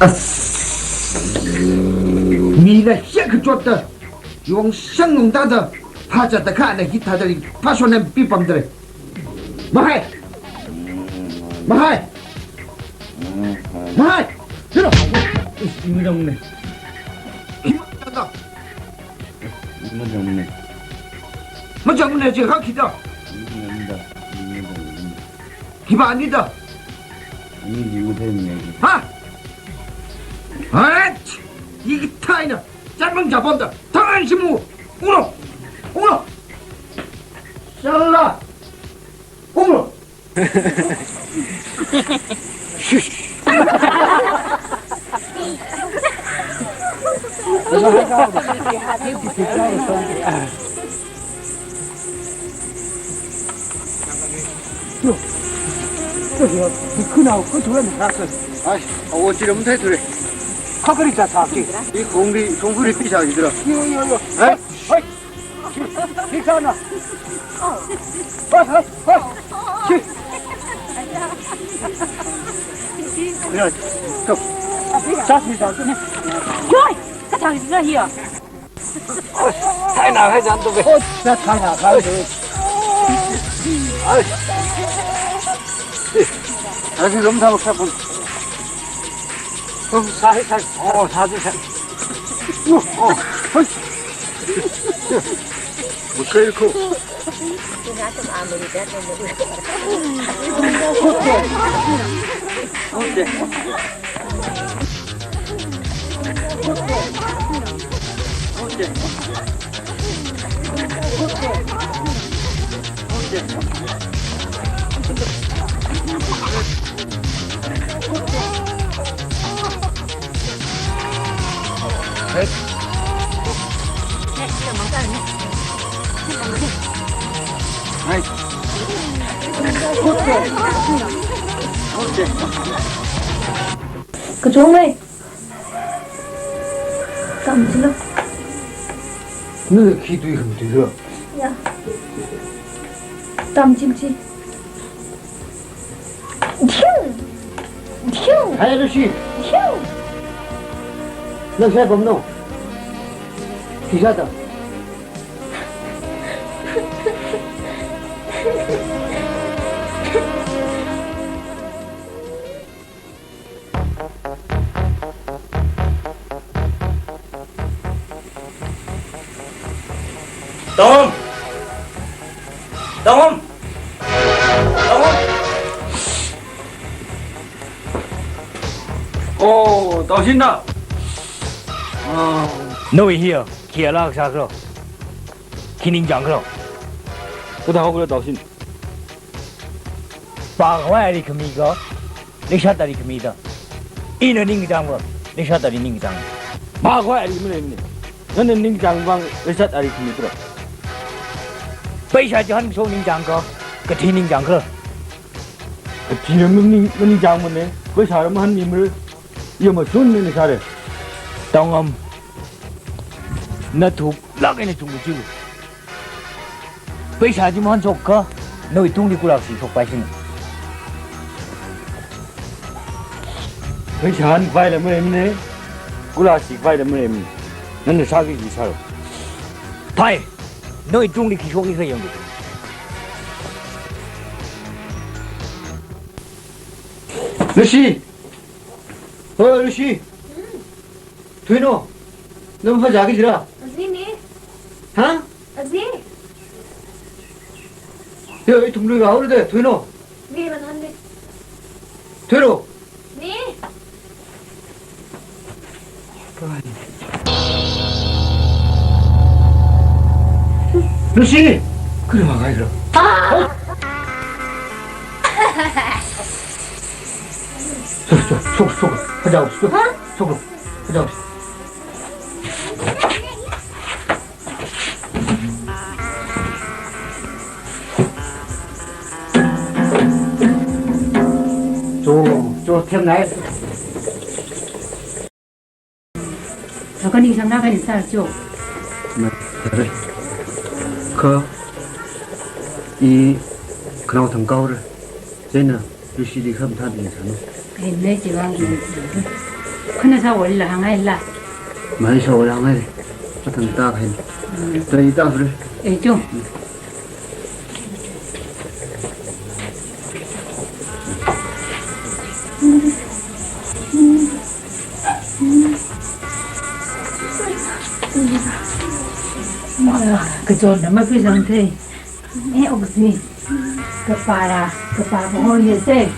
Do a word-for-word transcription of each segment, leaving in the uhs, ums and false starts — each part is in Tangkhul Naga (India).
As. Mina hia kachotta, yongshang nungda da, phāchāda kha na hithāda ri, phāshon nam pi pamdalei. Mahai! Mahai! Mahai! Hilo! Is, ini dong ne. Hima da. Majang ne. Majang ne je kha khi da. Majang da. Majang da. Khi ba ni da. Ani di u thai ne. Ha? Hat! Yi thai na. Jan mang japon da. Thang an shimu. Ulo. Ulo. Shala. Ulo. Ai, awo chila mathei thura. Kha kali cha sāki. I khongli, khongfuli pi sāki dra. Yo, yo, yo. Ai. Hai. Hi, hi, hi, hi, hi. Hi. Ya, stop. Stop, stop. Yoi, kathang hi ya. Thai na khai jan tu be. Thai na khai tu. Ai. Ai, si rum tham kha pun. Rum sa hi khai. Oh, sa ji khai. Oh, oh. Hai. Bukai ko. Okay. Kachung lei. Tamchilo. Nana khi tui kham tui lo. Ya. Tamchim chi. Thiu. Thiu. Hai lo shi. Thiu. Nang sai bam no. Khi sa ta. Tom! Tom! Tom! Oh, Taosin da. Oh. Nawui hi, khi ala sā khala. Khi ningchāng khala. Kathā khala Taosin. Pākhavai ari khami kha, leishat ari khami da. Ina ningchāng kha, leishat ari ningchāng. Pākhavai ari maleimana. Nana ningchāng vang leishat ari khami khala. Paisa chihān shok ningchāng kha, kathi ningchāng khala. Kathi maning, maningchāngmana, paisa mahanmimara. Yamashun ni ni sāra. Tongam. Nathuk lāk eina chungda chilu. Paisa chi mahanshok kha, nawui tungli kulāshi shokpai sing. Paisa hanvai la maleimana, kulāshivai la maleimana. Nana sāki chi sālu. Thai, nawui tungli khi shokni kha yanglu. Lucy! Oh, Lucy! Thuino, nang phāzāki jira? Azi ni. Ha? Azi. Yo, ithum lui haora de, thuino. Ni, man han de. Thuino. Ni. Lucy, kiri ma gai jira? Ah! Sok, sok, sok, sok. Phāzāo, sok. Ha? Sok, sok. Phāzāo. Cho, cho, themnai. Kha ningsang na kha ningsang cho. Na, kare. Kha, i, khanao thang kaora. Chieina. Lucy li khamathā ningsang. Ai, nei chi vang ningsang. Khana sāwala hāngngaila. Mai sāwala hāngngai. Athang tākahai. Mm. Trai tākahai. Eh, chung. Kachonna maphisangthei. Eh, oxy. Kapara, kapara, oh, yes, eh.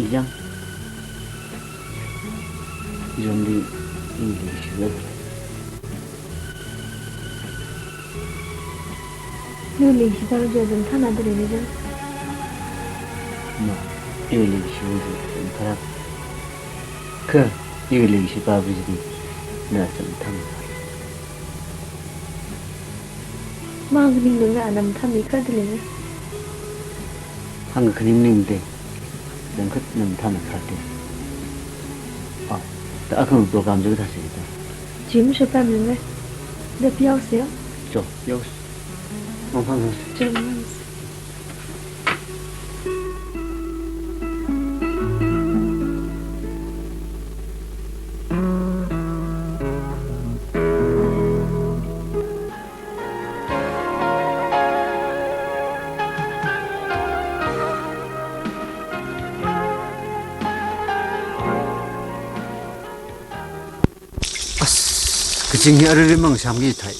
Ijang. Ijang di English word. Nawui leishipa chi zangthāna da lei jang. Ma, iwui leishipa chi zangthā. Kha, iwui leishipa chi na zangthā. Mangning nung na anam thami kha da lei. Hāngkhaning ningde. Zangkhat nam thāna kharde. Ah, da akhang program jang thāsi da. Gym shapam nung le. Da piao se. Jo, piao. Mangphang se. Jo, mangphang se. As, kaching hi ariri mang sham ki thai.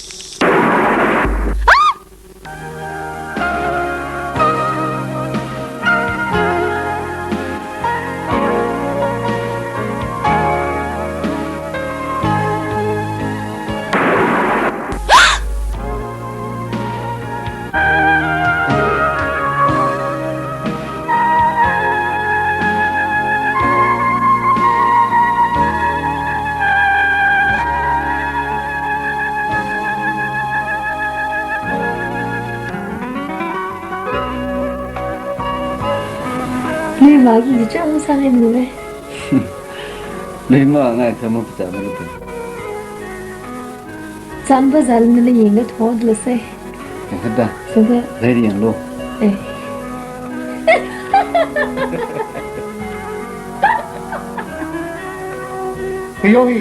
Leima ki chang sa le nu le. Leima ngai sa ma pachā ma le. Chānba zalna le yinga thot la se. Kaka da. Saka. Ready yang lo. Eh. Kayo hi.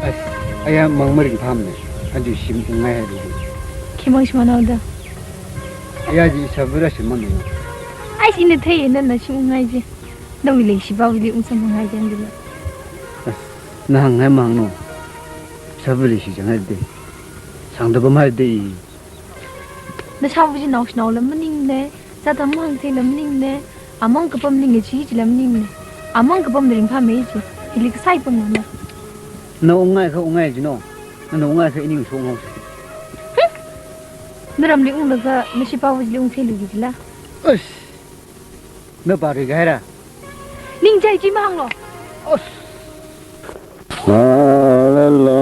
Ai, aya mang maringphāmana. Aja shim ungngai haira. Khi mang shimānhaoda? Aya chi sāvara shimānhaowa. Ai, ina thei, nana shim ungngai chi. Nawui leishipa vili ungsam ungngai chi jila. As, na hāngngai mang no. Sāvali shi jangngai de. Sangda pamhai de. Nashāva chi naoshinaola maningla, zāda mahāngtheila maningla, amang kapam ning chi chila maningla. Amang kapam ringphāmei chi, hili kasai pamna. Na ungngai kha ungngai jino, nana ungngai kha ini shong haosa. Hmm? Naramli unglaga, nashipa vili ungtheilu ki jila. Ush! Napā ri gaira. Ningchai chi mahānglo. Ush! La, la, la,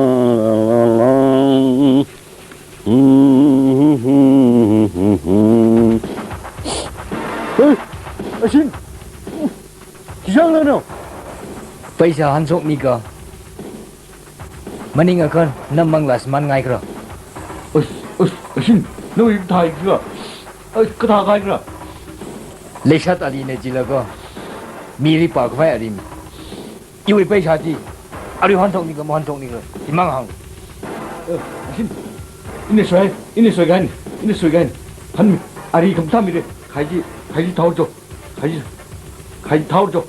la, la. Hey, Ashin! Khisang lano? Paisa hanshoknika. Maning akha, na mang last month ngai kra. Ush, ush, Ashin, nawui kathā kra. Ai, kathā kai kra. Leishat ali ne jila ko. Miri pa khavai ali. Iwui paisa chi, ari hanshoknika, mahanshoknika, himang hāng. Eh, Ashin, ini soi, ini soi gain, ini soi gain. Han mi, ari khamathā mire, khai chi, khai chi thao jo, khai chi, khai chi thao jo.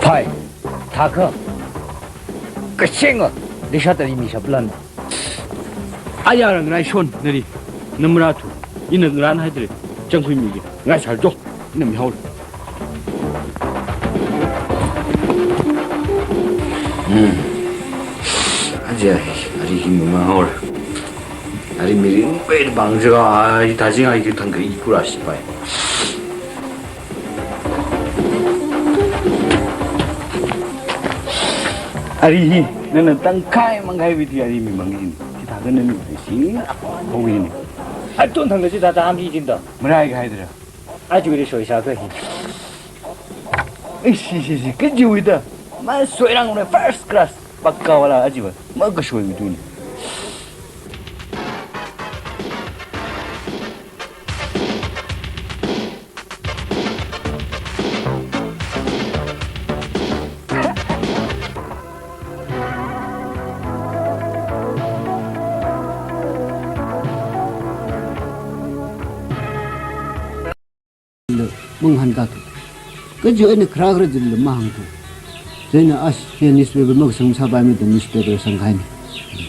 Phai, thākha, kashenga, leishat ali mi shaplan. Ayarang rai shon, nari, namra thu, ina ngaran haidre, changkhui miki, ngai sar jo, ina mihaol. Hmm. Aja, ari hi mihaol. Ari mirin, wait, bang jaga, ai, tajing ai, ki thang kai, kura sipai. Ari hi, nana tangkhai mangkhai wui thili ari mimang jin. Chithākha nani shi, hoi ni. Aton thangda chithāda hāngki jin da. Marai kahai dara. Aja wui soisā ka hi. Ishi, shi, shi, kaji wui da. Masoirang na first class. Pakka wala aja wui. Makashoi wui tuni. Manghānkathu. Kaji eina khara khara jilala mahāngthu. Chieina ash, hi newspaper makasang sāpaimana da newspaper sangkahaina.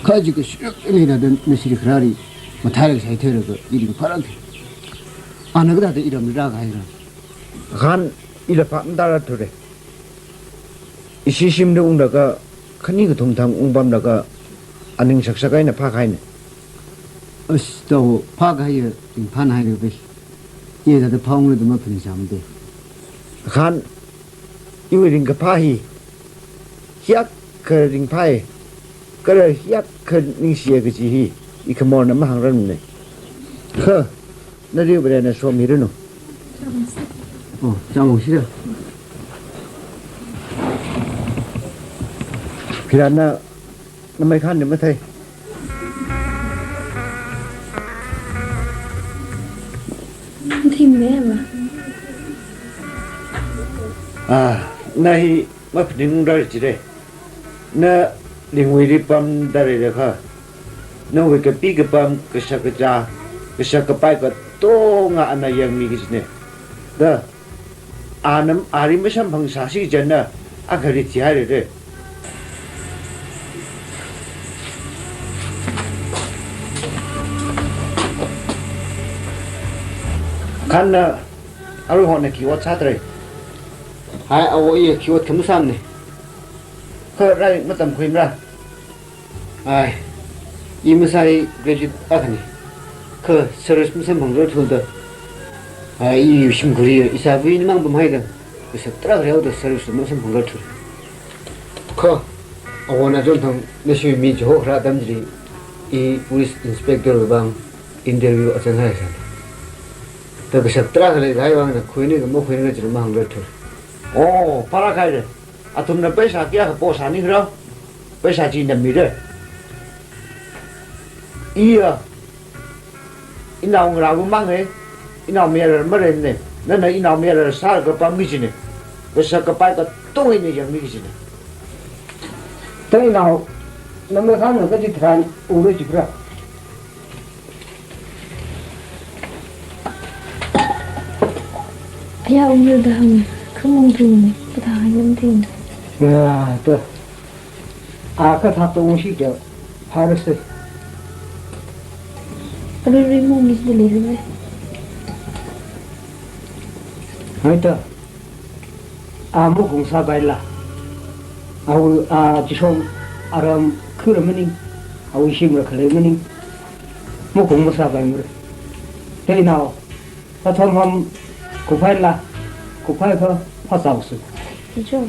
Kha chi kashirak eina da nashiri kharāli mathālāk shaitheilaga i ringphālāk. Ana kathāda iramli rākahaira. Khan ila phap matārathura. Ishi shimli unglaga khani kathum thang ungpamlaga aning shakshak eina phākahaina. Ash, tao phākahaiya ringphānhaira bai. Ithāda phāungra da maphaning sāmade. Khan iwui ringkaphā hi hiyākha ringphāya, kala hiyākha ningshiya kaji hi ikhamorna mahāngranu. Kha, nali Varena somiranu. Oh, chāngungshira. Khirana, namei khan ni mathei. Thim me ma. Ah, na hi maphaningra jire. Na Lingwuili pamda leilakha, nawui kapi kapam, kashak kazā, kashak kapai katonga ana yangmi kajina. Da, ana, ali masamphang sāsi chieina, akhali thihaira de. Khanna, arui hona khi ot sātra? Hai, awo, iya khi ot khamasāmana. Kha lairik matamkhuimara? Ai, i masāi graduate akhana. Kha service masamphangrarthura da. Ai, i shimkhurli ishāvāwui ningmang pamhaida, kashak tarākha leoda service masamphangrarthura. Kha, awona chonthang nashi mi chihokharā atam chili, i police inspector wui vang interview azanghaisāna. Da kashak tarākha leikahai vangna khuini ka makhuini kajina mahāngrarthura. Oh, phālāk haira. Athumna pheisā kayākha posāningra, pheisā chi na mira. Iya, inaongarāwui mangna, inaomayara marana, nana inaomayara sālaga pammi kajina, kashak kapai katonga ina yangmi kajina. Da inao, namei khanna kachi tharan unglu jikra. Aya, unglu da hāng, khamong thing, kathā hāng yam thing. Ya, da. A kathā tongshi kya, phārasa. Arui rui mong ni dili rui. Hai da. A mukhung sāpaila. Awui, a, chishong aram khura maning. Awui shimla khalei maning. Mukhung masāpaimara. Teinao. Kathom ham kuphaila. Kuphai kha phasāusu. Ijo.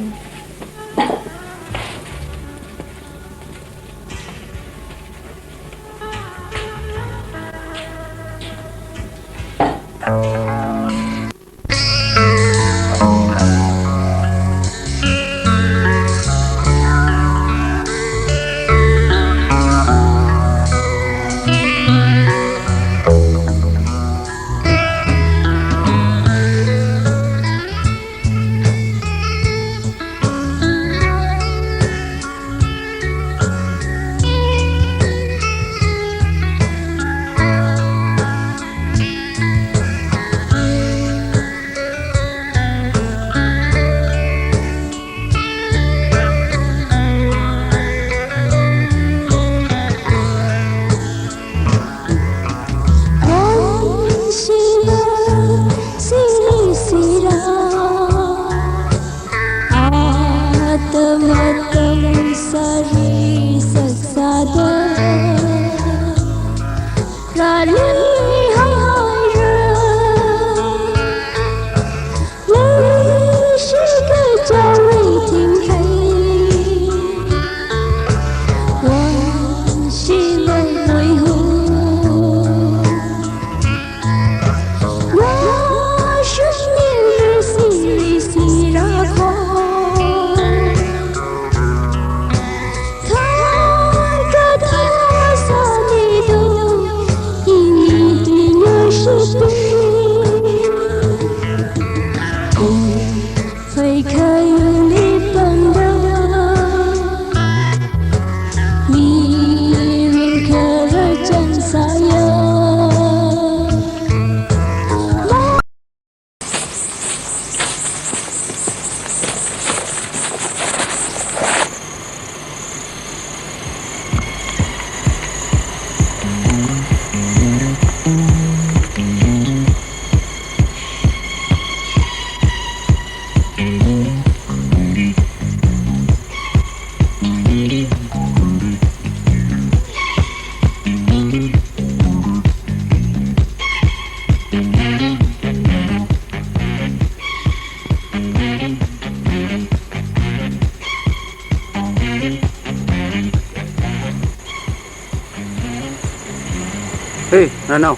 Hey, Ranao.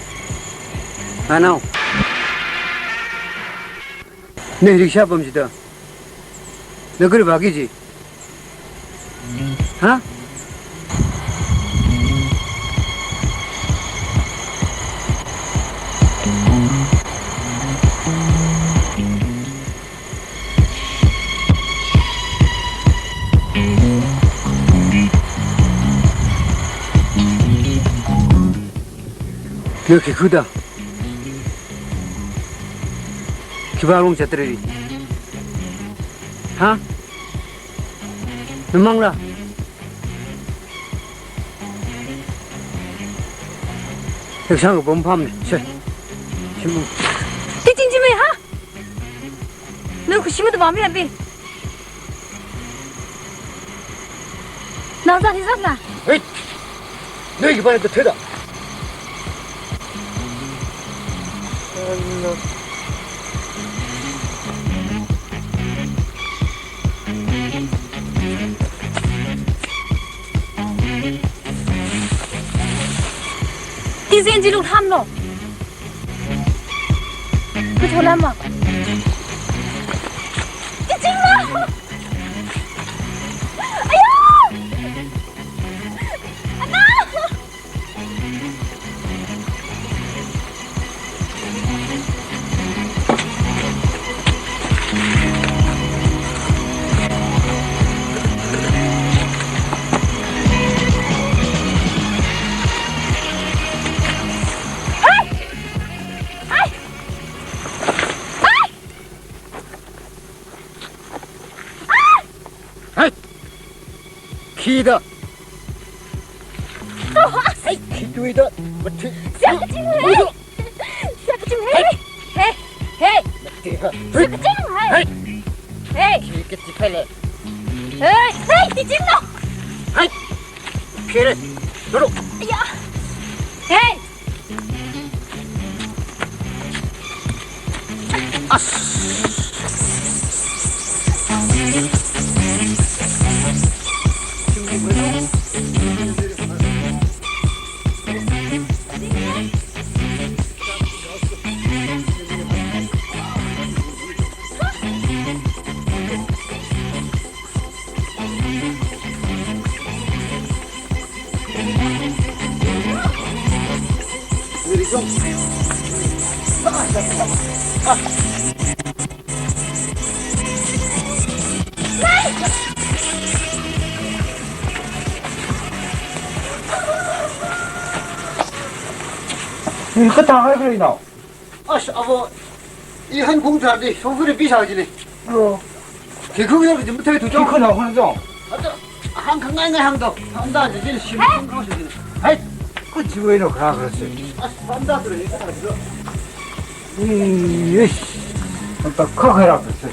Ranao. Ne rickshaw pam jida. Na kari baki ji. Ha? Yo, khi khuda. Khiwui vang zatdalei. Ha? Namangla. Hekshang ka bomb pham ne. Che. Chimu. Tichin chimei ha? Nang khushi mada bami abi. Nang zat hi zatla. Hey! Nui ki bani ta theda. Tizen ji luk hamlo. Kuthola ma. Tiching ma. Ayo! Ana! Hai! Khi da. Hai, khi tui da. Mati. Siya kaching hai. Siya kaching hai. Hai. Hai. Hai. Mati ha. Siya kaching hai. Hai. Hai. Khi kaching hai le. Hai. Hai, kaching no. Hai. Khi le. Dulu. Ya. Hai. Kathā hai khalei nao. Ash, avo, i han khung thar di, shongfa ri pi shak jili. Bro. Khi khu yar di mathei thu chong. Khi khu nao khu na chong. Ata, hāng khangai ngai hāng to. Hāng da di jili shim khung khang shi jili. Hai. Khu chiwui no kha kha se. Ash, hāng da tu ri kha jilo. Eish. Ata kha kha ra se.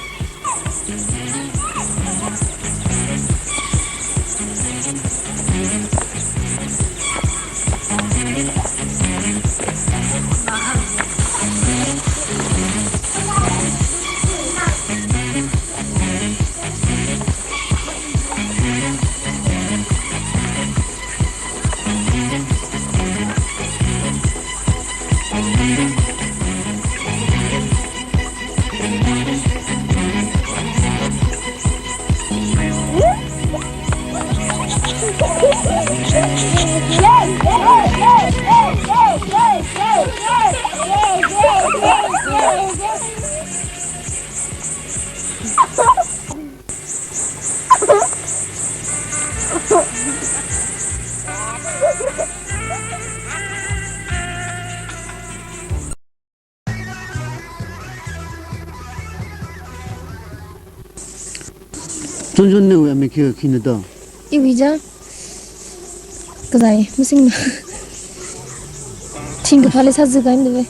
Chunchun, nawui amik khi khina to? Iwui ja. Kazai, masingna. Thingkaphā le sāzā kahaina ve.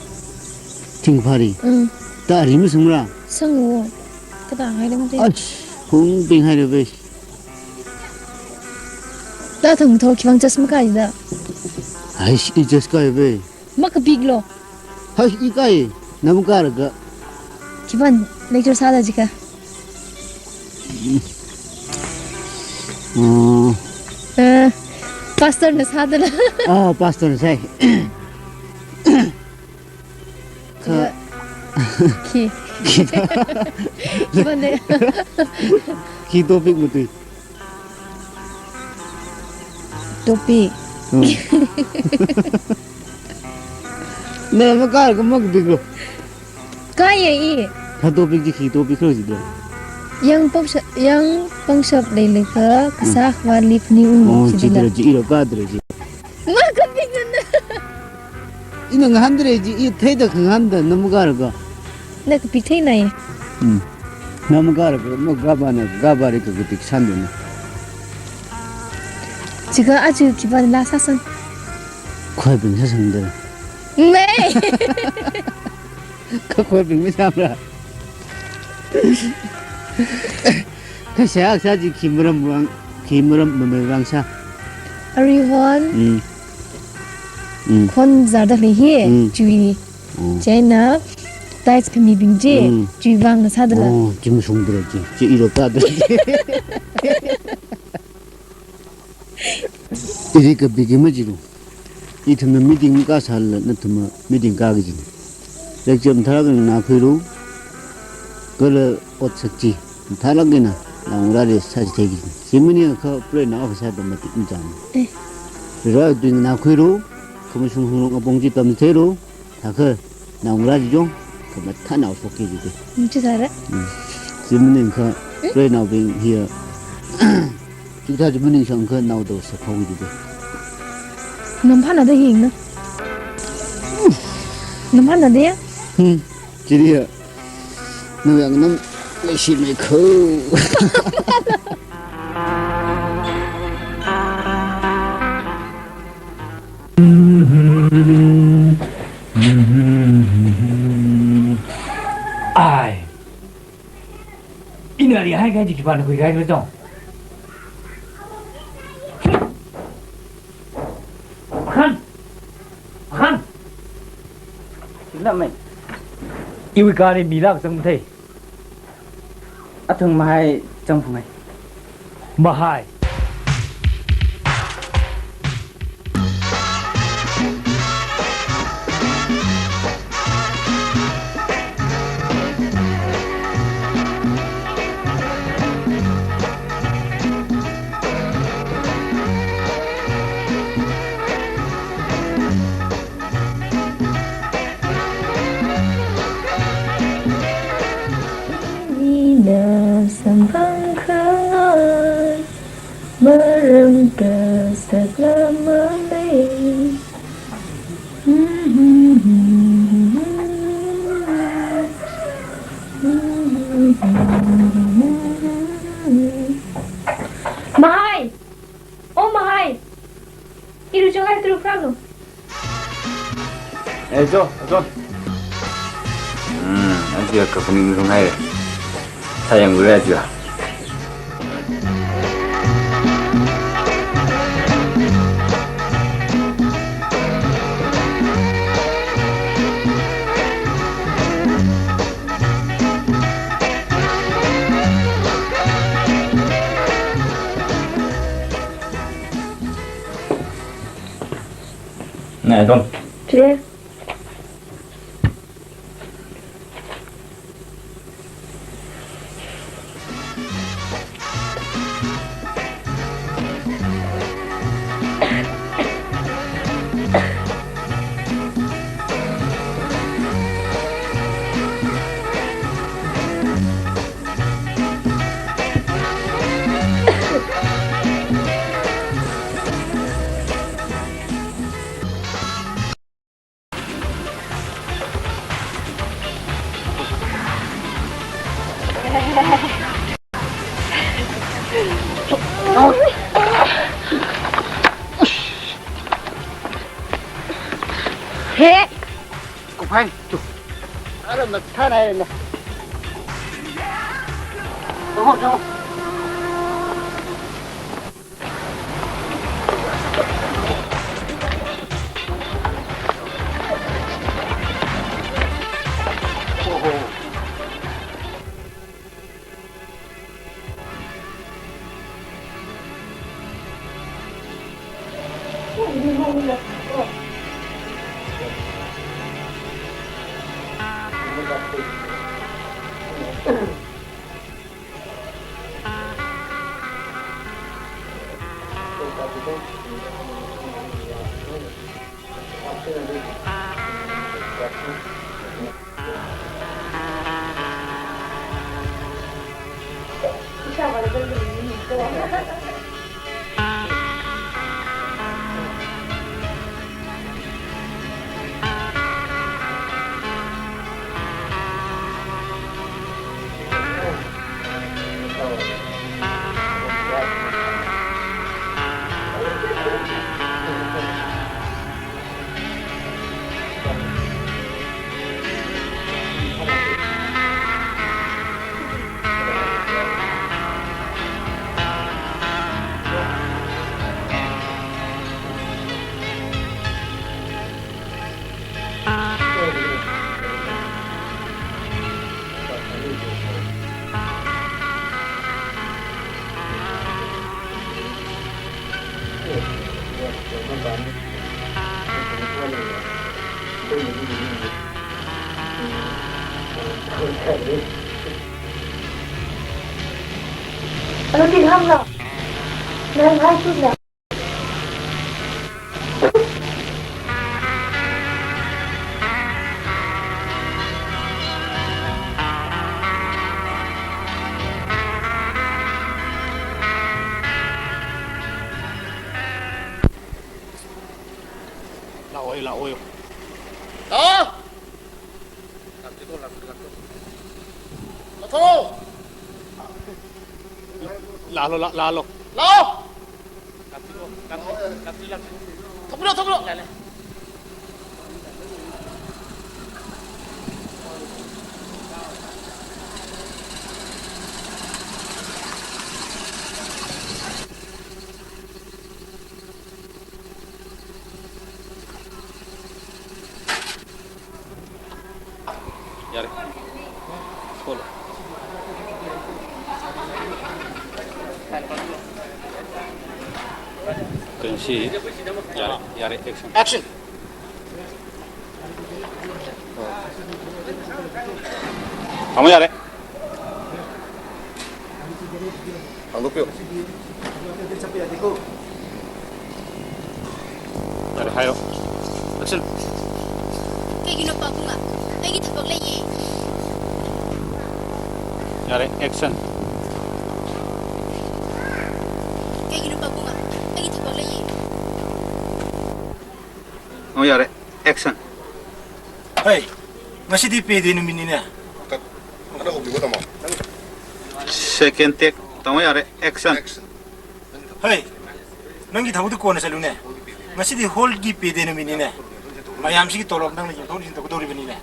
Thingkaphā ri? Mm. Ta ri masingra? Sāngu. Kathā haira mate. Ach, hungbing haira ve. Ta thang tho khivang chess makai da. Ai, i chess kai ve. Makapik lo. Hai, i kai, na makara ga. Khiban lecture sāda jika. Mm. Eh, pastor na sāda la. Ah, pastor na sai. Khi. Khi. Khipāna. Khi topic matui. Topic. Hmm. Na makāra kha makapiklu. Kāya i. Kha topic chi khi topic khala jida. Yang pangshap, yang pangshap leilakha, hmm, kasā khavāli phaningunglu. Oh, jidala. Chidala chi, ilo kādala chi. Makapikna. Ina ngahāndalei chi, i theida khangahānda na makāra kha. Na kapik theina i. Hmm. Na makāra kha, makāpana, kapāli kha kapik sāndana. Chikha aja khipāna sāsan. Khuibing sāsangda. Mei. Kha khuibing masāmara. Kha sā, sā chi khi maram vang, khi maram mamei vang sā. Arui hon. Mm. Mm. Khon zārda lei hi, mm, chiwui. Mm. Chieina, tights khamibing chi, mm, chiwui vang na sādala. Oh, chi mashungdalei chi, chi ilo kādalei chi. Ili kapiki majilu. Ithumna meeting makāsālala, nathumna meeting kāki kajina. Exam mathālāk eina nganākhuilu, kala otsak chi mathālāk eina naongarāli sāchitheiki kajina. Chi maningakha preinaova sāda matik machāna. Eh. Rirāwui tui nganākhuilu, khamashung hunglung apong chi tamchitheilu, thākha naongarā chi jong khamathā naoshokki jida. Mm, chi sāra. Mm. Chi maningakha, hmm? Preinaobing hiya, chithā chi maningshang kha naoda sāphaoki jida. Ngamphānada hina. Ngamphānada ya? Hmm. Chili ya. Nawui nganam leishimeikho. Ai. Ina ali haikahai chi khipāna khuikahai khala chong. Akhan! Akhan! Chila mei. Iwui kāli mi lāk zangmathei. Athang Mahai zangphungai. Mahai. Ina samphang khangai, maram kasak lama lei. Mahai! O Mahai! Iruichongai turu pranu. Eh, jo, jo. Hmm, aja kaphaning rung hai. Sayang gula aja. Ngai, don. Chile. He! Kuphai, chu. Ara, mathānai na. Oho, oho. Ano di ham na. Nan hai tu na. Lao, lao. Lao! Lalo, la-, lalo. Lao! Thoklo, thoklo. Yare. Follow. Can see. Yare, yare, action. Action. Tamo yare. Hāngdokpiyo. Yare, hairo. Action. Kaigino pabunga, aigi thapbak leiye. Yare, action. Kaigino pabunga, aigi thapbak leiye. Oh, yare, action. Hey, ngasidi payday numitnine. Cut. Ana hobi ko tamo. Second take. Tamo yare, action. Action. Hey, nanggi thapbak tu kona sālune. Ngasidi hall gi payday numitnine. Mayamsi tolop nangna yangthor shin tokdoribanine.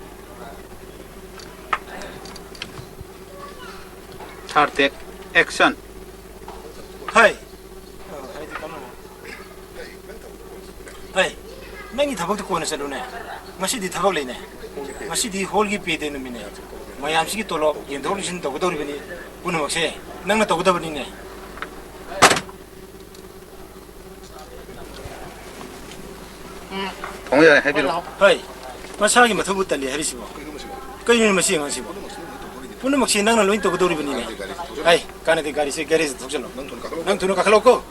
Third take, action. Hey. Hey, nanggi thapbak tu kona sālune. Ngasidi thapbak leine. Ngasidi hall gi payday numitne. Mayamsi tolop yangthor shin tokdoribani. Punamakse, nangna tokdabanine. Phongya, happy lo. Hey, masāgi mathubu tali hari sibo. Kaini masi ngang sibo. Punamakse nangna loi tokdoribanine. Hey, kanadi gari se garage thokchalo. Nang thuno kakalo ko.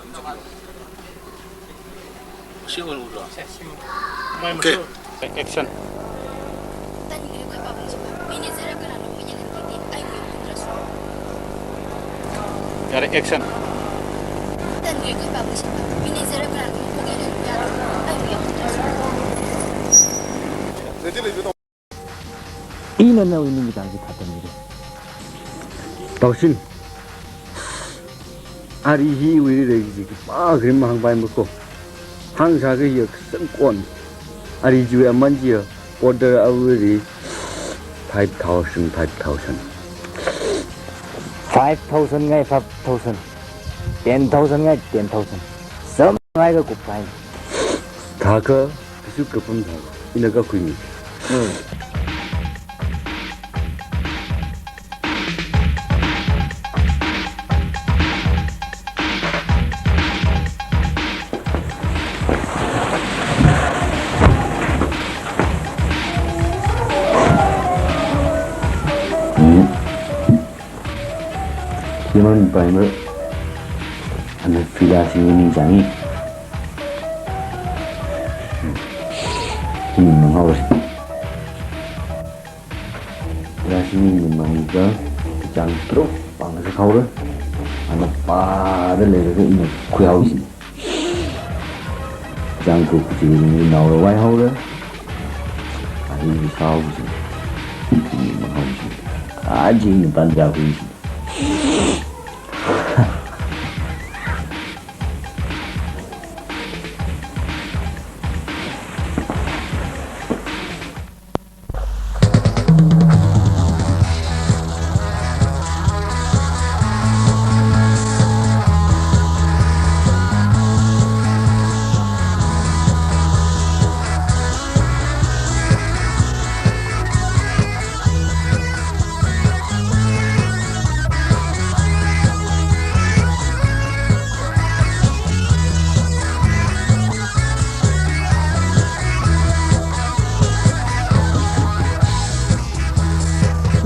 Okay. Action. Yare, action. Ina nawui ningkathān chi thatamire. Taoshin. Ari hiwui rirei chi khipākha rim hāngpaimako. Hāngsākahai kasāng kon. Ari chiwui aman chiya order awui ri five thousand, five thousand. Five thousand ngai five thousand. Ten thousand ngai ten thousand. Sāmngai kakup kai. Thākha, kasu kapam thākha. Ina kakhuimi. Hmm. Hi. Himan paimara. Ana fida singini jangi. Ning manghaowa. Yāshi ning mangda, chang tharuk pāng sāhaora. Ana pāda leilaga ina khuihaosi. Chang tharuk chi ning naola vaihaora. Ahi sāhaosi. Ning manghaosi. Aja ina tanja khuisi.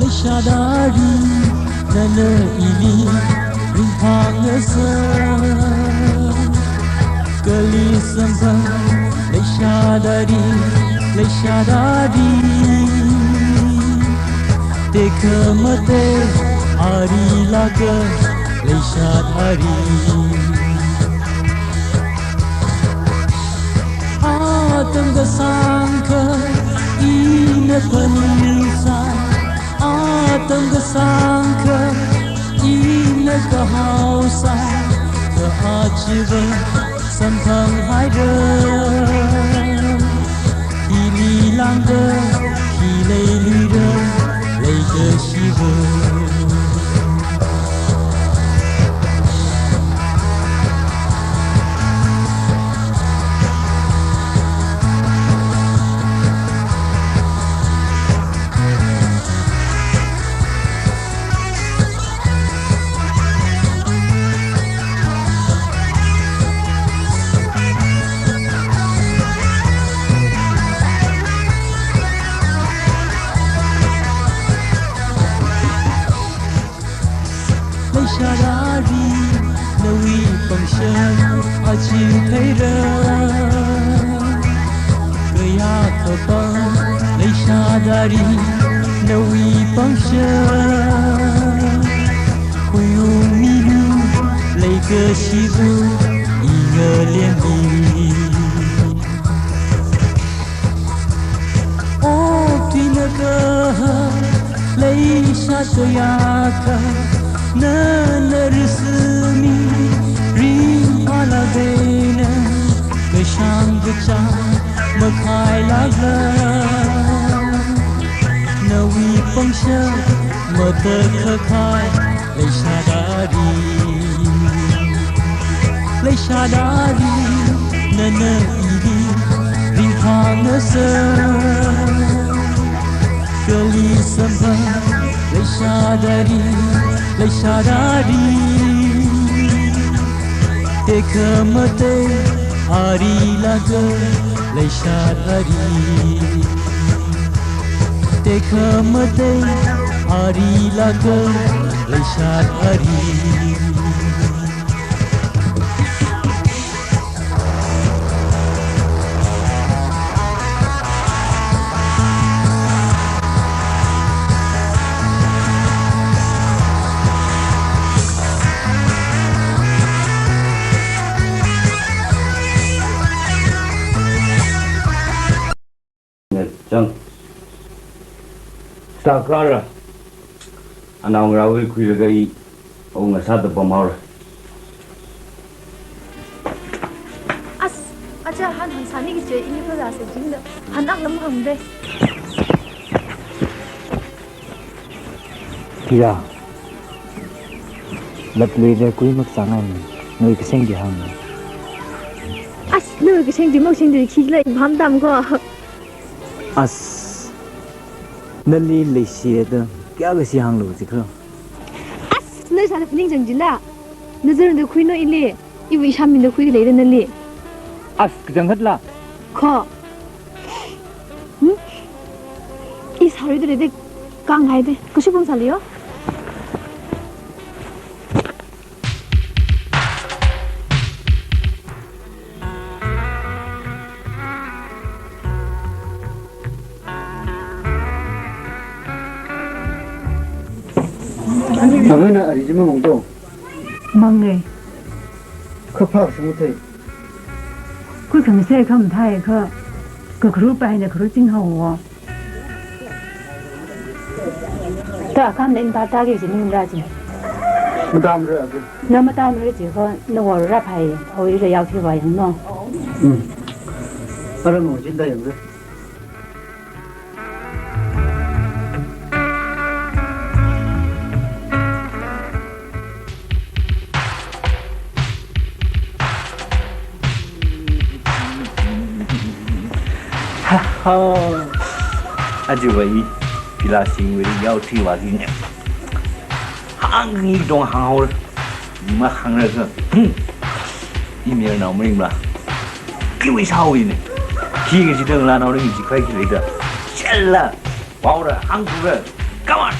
Leishāda ri, nana ili ringphāngasā. Kali samphang, leishāda ri, leishāda ri. Tekhamatei ari lāka, leishāda ri. Atam kasāngkha ina phaningsai, atam kasāngkha ina kahaosai, kha ajava samphanghaira. Ili lāngda, khi leiluira, leikashiva. Leishāda ri, nawui pangshap aja theira. Kayākha pāng, leishāda ri, nawui pangshap. Khuiungmilu, leikashiva, i ngalemli. Okathuina kahāng leishāda yākha, nana risumi ringphālāk eina, kashāng kachāng makhailākla. Nawui pangshap matakhak kahai, leishāda ri, leishāda ri, nana ili ringphāngasā. Kali samphang, leishāda ri, leishāda ri. Tekhamatei ari lāka, leishāda ri. Tekhamatei ari lāka, leishāda ri. Chang. Sākara. Anaongarāwui khuilaga i awunga sāda pamhaora. As, aja han hangsāni kaje, ini pazāsa jingda. Han akha lam hangde. Kira. Latluida kui makasāngai. Nawui kaseng chi hāng. As, nawui kaseng chi makaseng chi khila i pamtam ko. As, nali leishida, kayākha shi hānglu jikha. As, na sāda phaning chang jila. Nazarda khuino ili, iwui ishāmida khuileida nali. As, kachangkhatla. Kho. Hmm? I sāri de de kang hai de. Kashubung sāliyo. Mamangdo. Mange. Kha phākasang mathei. Khuikhangasei kha mathāi kha. Kakharu paina kharu chinghaowa. Ta akhama Imphal tāki kaji maningmara ji. Matāmara ji. Na matāmara ji kha nawui rāphai, awui rāyao thiva yangno. Hmm. Ara mo jinda yangre. Ha ha. Aja vāi, pila singwui yao thiva sing. Hāngi dong hānghaora. Mahāngra kha. Hmm. Imirnao maringla. Kiwi sawi ne. Khi kachida ngalānao ring chi khavai khi leida. Shella. Vaora, hāngthura. Come on.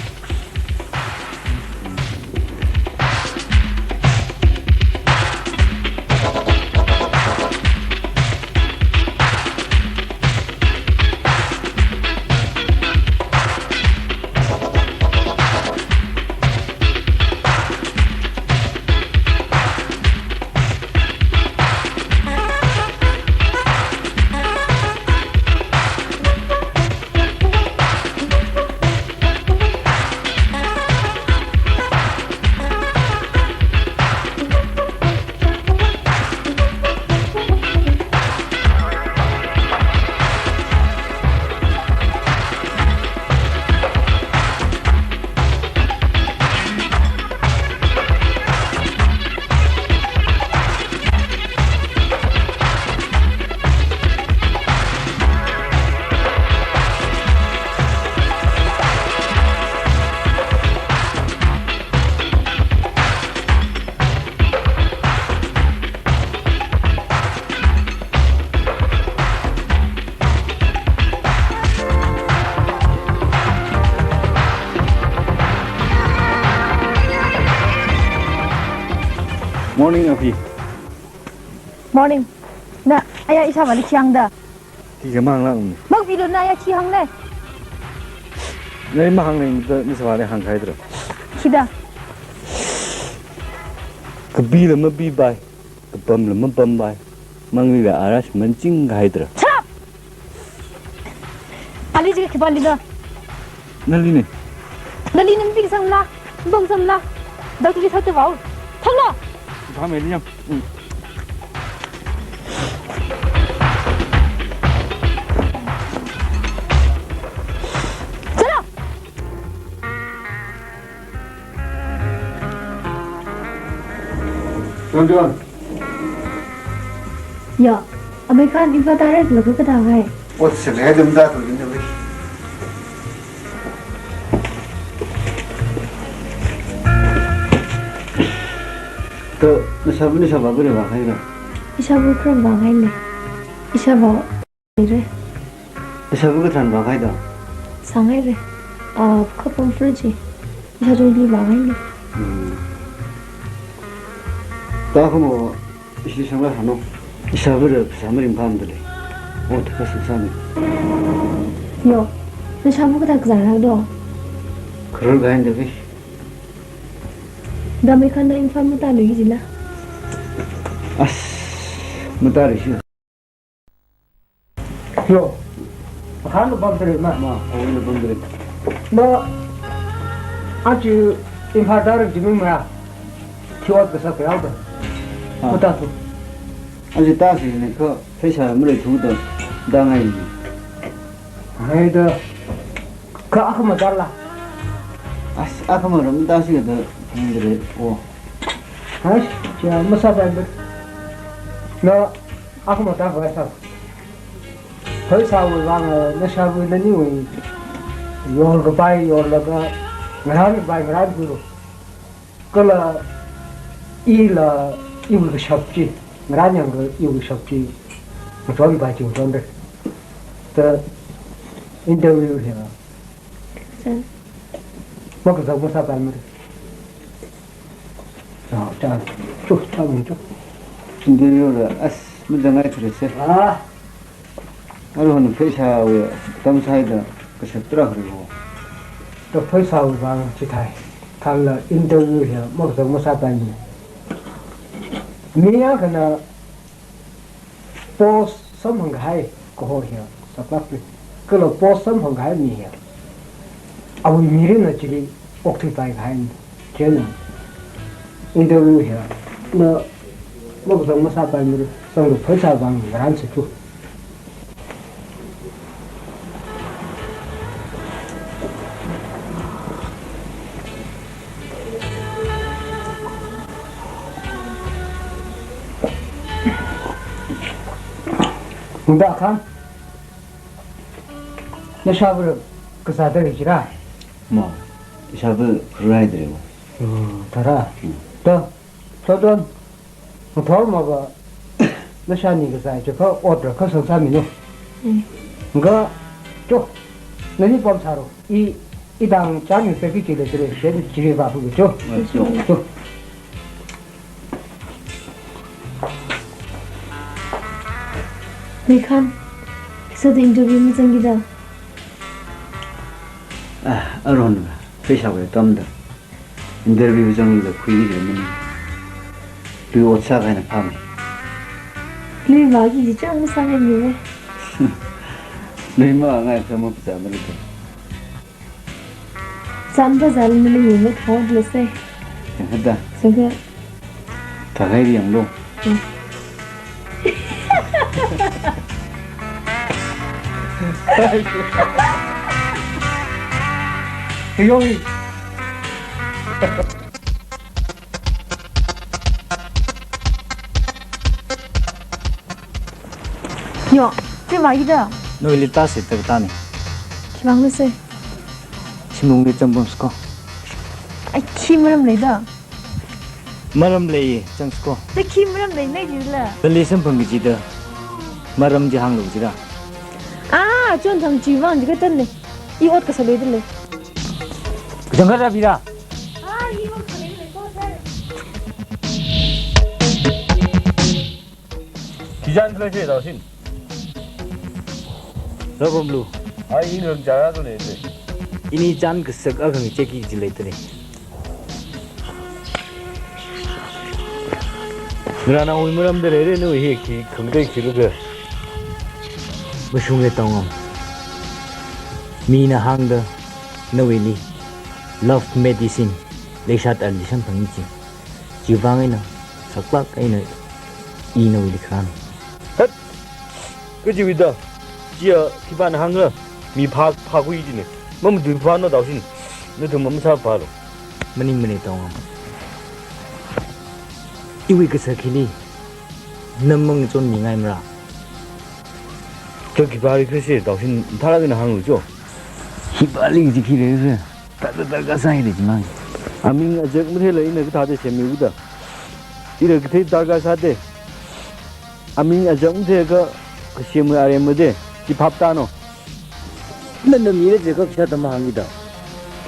Morning, Api. Morning. Na, aya ishāvāli khi hāngda. Khi kha mahānglākmane. Makapilo na aya khi hāngle. Nali mahānglei da, ishāvāli hāngkahai dra. Khida. Kapila mapipai. Kapamla mapampai. Manglila arash manching kahai dra. Shut up! Ali jiakha khipālila? Naline. Naline mapisamla, mapamsamla. Dak tuji thāda vāo. Thanglo! Thangmei liyam. Mm. Shut up! John, John. Ya, amei khan Imphal tāra kala kathāngai. Ot sālei dam da to din da wei. To, nashāva, nashāva kare vākhaira? Ishāva kharam vāngaile. Ishāva. Re. Ishāva katharan vāngai da? Sāngaire. Ah, kapam fridge. Ishā chungli vāngaile. Hmm. Ta kamo, ishi shangla hano. Ishāvara phasā maringphāmada lei. O, ta kasang sāmi. Yo, nashāva kathā kazāra do? Kharor kahaina da wei. Da mei khan na Imphal matāluiya jila? As, matāluishi. Yo, hānlu pamdalei ma. Ma, hānlu pamdalei. Ma, aja Imphal tāra jimi ma. Thiwat kasā kayao da. Ah. Kutā tu. Aja tāsi ne kha, pheisā maleithuda, tāngai. Haida, kha akhama tāla. As, akhama ram tāsi da, pamdalei, o. As, ya, masāpai da. Na, akhama tākhavai sā. Pheisāwui vang, nashāva naniwui yorkapai yorlaga, ngarānkapai ngarānkhuilu. Kala ila iwui kashap chi, ngarānyang kala iwui kashap chi, ngachonpai chi ngachonra. Ta interview hi. Zan. Makazang masāpaimara. Chao, chao. Chu, chao, mun chu. Interview la, as, mazangngai thura se. Ah. Aruihon pheisāwui tamsai da kashap tarākha ri ho. Ta pheisāwui vang chithāi. Kala interview hi makazang masāpaimana. Mi akhana post samphang kahai kaho hi saklāk ni. Kala post samphang kahai mi hi awui mirinna chili okthuipai kahaina. Chieina interview hi na makazang masāpaimara, sanglu pheisā vang ngaransa chu. Nda khan, nashāva kasā tari jira? Ma, ishāva rai tari wa. Hmm, tara. Hmm. Ta, Sodon, ngathor mava, nashāni kasā chikha ot rakha sangsāmino. Mm. Nga, cho, nani pamsāro. I, i dang chān yu peki chile chile, chen chire va hu cho. Cho. Cho. Nei khan, sāda interview mazangkida? Ah, aron, pheisā wui atamda. Interview zangda khuiki jira mani. Tui ot sākahaina phāmei. Lui vāki ji chang sāngai mi ve. Lui ma ngai phāma pazā mali ko. Zam pazā mali mi ve thot le se. Yang hada. Saka. Thākahai di yanglu. Hmm. Yo. Yo, khi vākida? Nawuili tāsi tak tāni. Khi vāng le se? Shimlungli chānpamsa ko. Ai, khi maram leida? Maram lei, chānsa ko. Ta khi maram lei nei jila? Nali samphang kajida maram chi hānglu jira. Ah, chonthang chi vang jikha tan le. I ot kasā leida le. Kachangkhat rāpira. Ah, i ot kasā leida le ko sir. Khi chān khala she Daoshin. Rāpamlu. Ai, i ngarang chara khalei te. Ini chān kasak akha ngacheki kaji leitare. Ngarānawui maramda leire, nawui hi khi khangatei khi lukha. Mashunge Tongam. Mina hāngda nawuili love medicine leishat arli samphang chi. Chiwui vang eina, saklāk eina i nawuili kharān. Hat! Kajiwui da, chiya khipāna hāngra, mi phā, phākhui jine. Mamatui phāna Daoshin, nathum mamasā phālu. Maningmane Tongam. Iwui kasā khili, na mangachonmingaimara. Kha khipāli khuise Daoshin, tharākha eina hānglu cho. Khipāli kaji khi leire. Thāda darkar sāi de jimang. Aming ajak matheila ina kathāda semmiuda. Ira kathei darkar sāde. Aming ajak matheiakha kasem aremma de. Chi phap tāno. Nana mira jikha kashā tamhāngkida.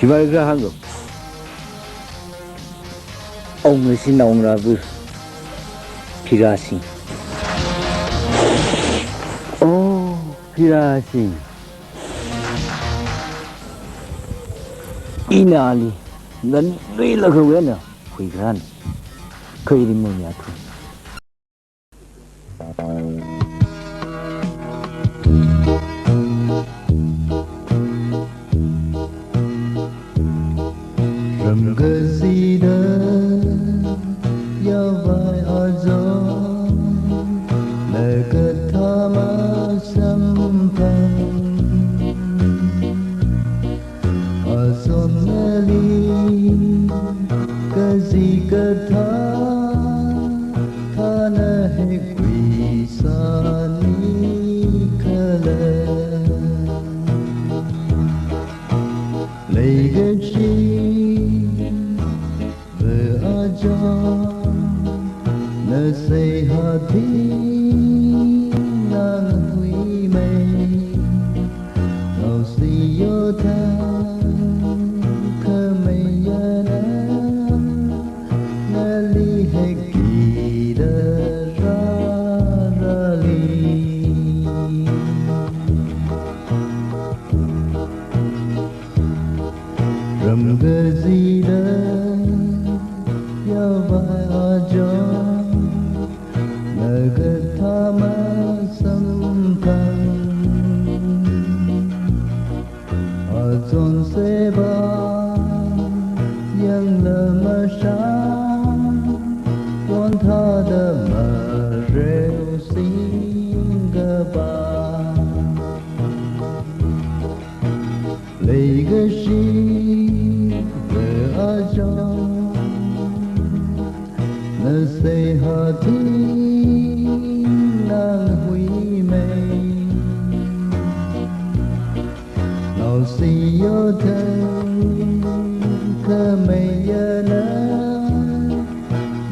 Khipāli kha hānglo. Awunga shin awunga rāva. Phirāsing. Oh, Phirāsing. Ina ali, nganui lakhawui eina, huikharān, kha ili manyathu. Ramkazida yāvai aja, na kathā masamphang. Ason nali kaji kathā, thāna hekhui sāni khala. Leikashi va aja, na seihā thing nang huimei, naosi yotha khamei yana, nali hekida rārali. Ramkazida Reo singkapa leikashiva achon, na seihā thing nganāhui mei. Naoshi yaothem khamei eina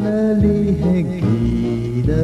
nali hekida